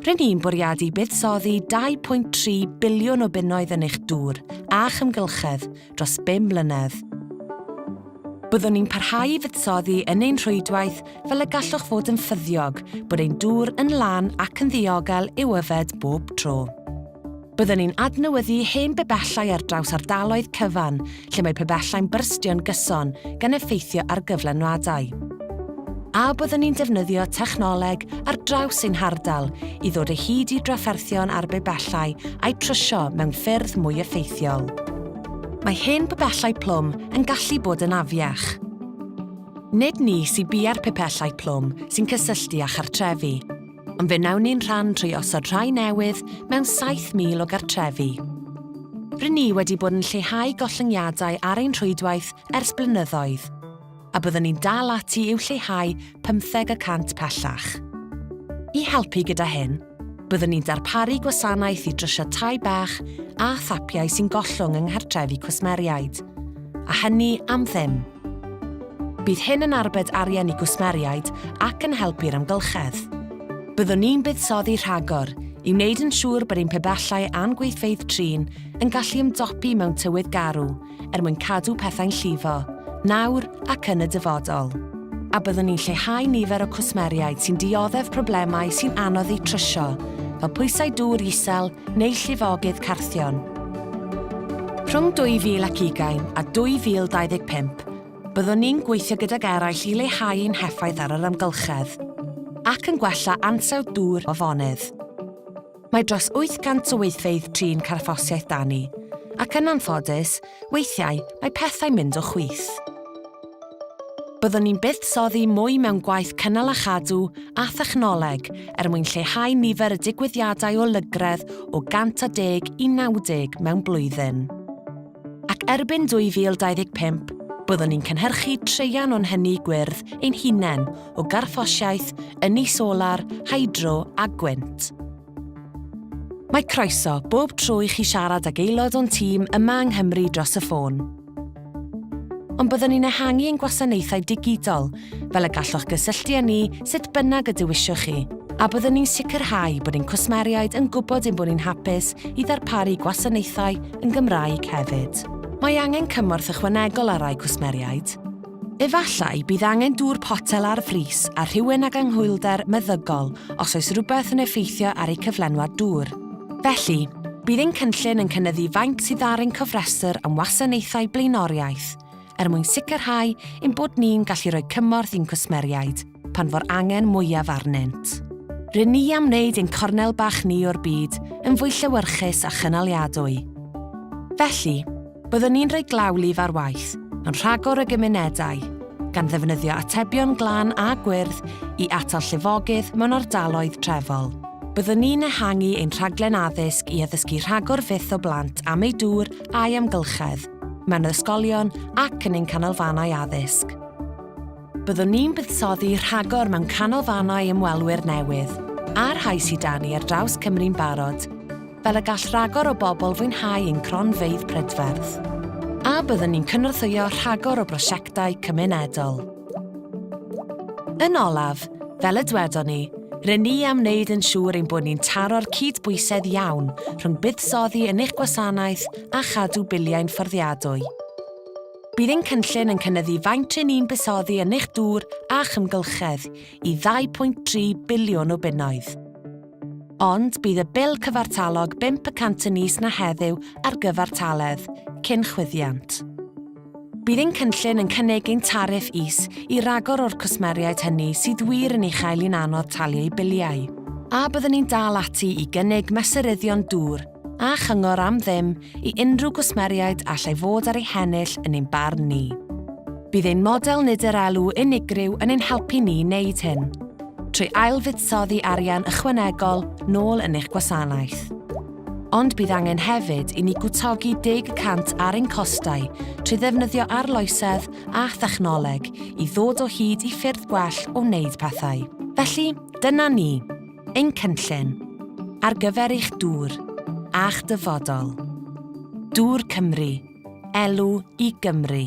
Rŷn ni'n bwriadu buddsoddi 2.3 biliwn o bunnoedd yn eich dŵr a'ch amgylchedd dros bum mlynedd. Byddwn ni'n parhau i fuddsoddi yn ein rhwydwaith fel y gallwch fod yn ffyddiog bod ein dŵr yn lân ac yn ddiogel i'w yfed bob tro. Byddwn ni'n adnewyddu hen bibellau ar draws ardaloedd cyfan lle mae pibellau'n byrstio'n gyson gan effeithio ar gyflenwadau. A byddwn ni'n defnyddio technoleg ar draws ein hardal i ddod o hyd i drafferthion ar bibellau a'u trwsio mewn ffyrdd mwy effeithiol. Mae hen bibellau plwm yn gallu bod yn afiach. Nid ni sy biau'r pibellau plwm sy'n cysylltu â chartrefi. Ond fe wnawn ni'n rhan trwy osod rhai newydd mewn 7,000 o gartrefi. Rŷn ni wedi bod yn lleihau gollyngiadau ar ein rhwydwaith ers blynyddoedd, a byddwn ni'n dal ati i'w lleihau pymtheg y cant pellach. I helpu gyda hyn, byddwn ni'n darparu gwasanaeth i drwsio tai bach a thapiau sy'n gollwng yng nghartrefi cwsmeriaid, a hynny am ddim. Bydd hyn yn arbed arian i gwsmeriaid ac yn helpu'r amgylchedd. Byddwn ni'n buddsoddi rhagor i wneud yn siŵr bod ein pibellau a'n gweithfeydd trin yn gallu ymdopi mewn tywydd garw er mwyn cadw pethau'n llifo, nawr ac yn y dyfodol. A byddwn ni'n lleihau nifer o cwsmeriaid sy'n dioddef problemau sy'n anodd eu trwsio, fel pwysau dŵr isel neu llifogydd carthion. Rhwng 2020 a 2025, byddwn ni'n gweithio gydag eraill i leihau ein heffaith ar yr amgylchedd ac yn gwella ansawdd dŵr afonydd. Mae dros 800 o weithfeydd trin carthffosiaeth 'da ni, ac yn anffodus, weithiau mae pethau'n mynd o chwith. Byddwn ni'n buddsoddi mwy mewn gwaith cynnal a chadw a thechnoleg er mwyn lleihau nifer y digwyddiadau o lygredd o 110 i 90 mewn blwyddyn. Ac erbyn 2025, byddwn ni'n cynhyrchu traean o'n hynni gwyrdd ein hunain o garthffosiaeth, ynni solar, hydro a gwynt. Mae croeso bob tro i chi siarad ag aelod o'n tîm yma yng Nghymru dros y ffôn. Ond byddwn ni'n ehangu ein gwasanaethau digidol fel y gallwch gysylltu â ni sut bynnag y dewiswch chi, a byddwn ni'n sicrhau bod ein cwsmeriaid yn gwybod ein bod ni'n hapus i ddarparu gwasanaethau yn Gymraeg hefyd. Mae angen cymorth ychwanegol ar rai cwsmeriaid. Efallai bydd angen dŵr potel ar frys ar rhywun ag anhwylder meddygol os oes rhywbeth yn effeithio ar eu cyflenwad dŵr. Felly, bydd ein cynllun yn cynyddu faint sydd ar ein cofrestr am wasanaethau blaenoriaeth, er mwyn sicrhau ein bod ni'n gallu rhoi cymorth i'n cwsmeriaid pan fo'r angen mwyaf arnynt. Rŷn ni am wneud ein cornel bach ni o'r byd yn fwy llewyrchus a chynaliadwy. Felly, Byddwn ni'n rhoi glawlif ar waith mewn rhagor o gymunedau, gan ddefnyddio atebion glân a gwyrdd i atal llifogydd mewn ardaloedd trefol. Byddwn ni'n ehangu ein rhaglen addysg i addysgu rhagor fyth o blant am eu dŵr a'i amgylchedd, mewn ysgolion ac yn ein canolfannau addysg. Byddwn ni'n buddsoddi rhagor mewn canolfannau ymwelwyr newydd, a'r rhai sydd 'da ni ar draws Cymru'n barod, fel y gall rhagor o bobl fwynhau ein cronfeydd prydferth. A byddwn ni'n cynorthwyo rhagor o brosiectau cymunedol. Yn olaf, fel y dwedon ni, rŷn ni am wneud yn siŵr ein bod ni'n taro'r cydbwysedd iawn rhwng buddsoddi yn eich gwasanaeth a chadw biliau'n fforddiadwy. Bydd ein cynllun yn cynyddu faint ry'n ni'n buddsoddi yn eich dŵr a'ch amgylchedd i 2.3 biliwn o bunnoedd. Ond bydd y bil cyfartalog 5 y cant yn is na heddiw ar gyfartaledd, cyn chwyddiant. Bydd ein cynllun yn cynnig ein tariff is i ragor o'r cwsmeriaid hynny sydd wir yn ei chael hi'n anodd talu eu biliau. A byddwn ni'n dal ati i gynnig mesuryddion dŵr a chyngor am ddim i unrhyw gwsmeriaid allai fod ar eu hennill yn ein barn ni. Bydd ein model nid er elw unigryw yn ein helpu ni i wneud hyn, trwy ail-fuddsoddi arian ychwanegol nôl yn eich gwasanaeth. Ond bydd angen hefyd i ni gwtogi deg y cant ar ein costau trwy ddefnyddio arloesedd a thechnoleg i ddod o hyd i ffyrdd gwell o wneud pethau. Felly, dyna ni! Ein cynllun ar gyfer eich dŵr a'ch dyfodol. Dŵr Cymru, elw i Gymru.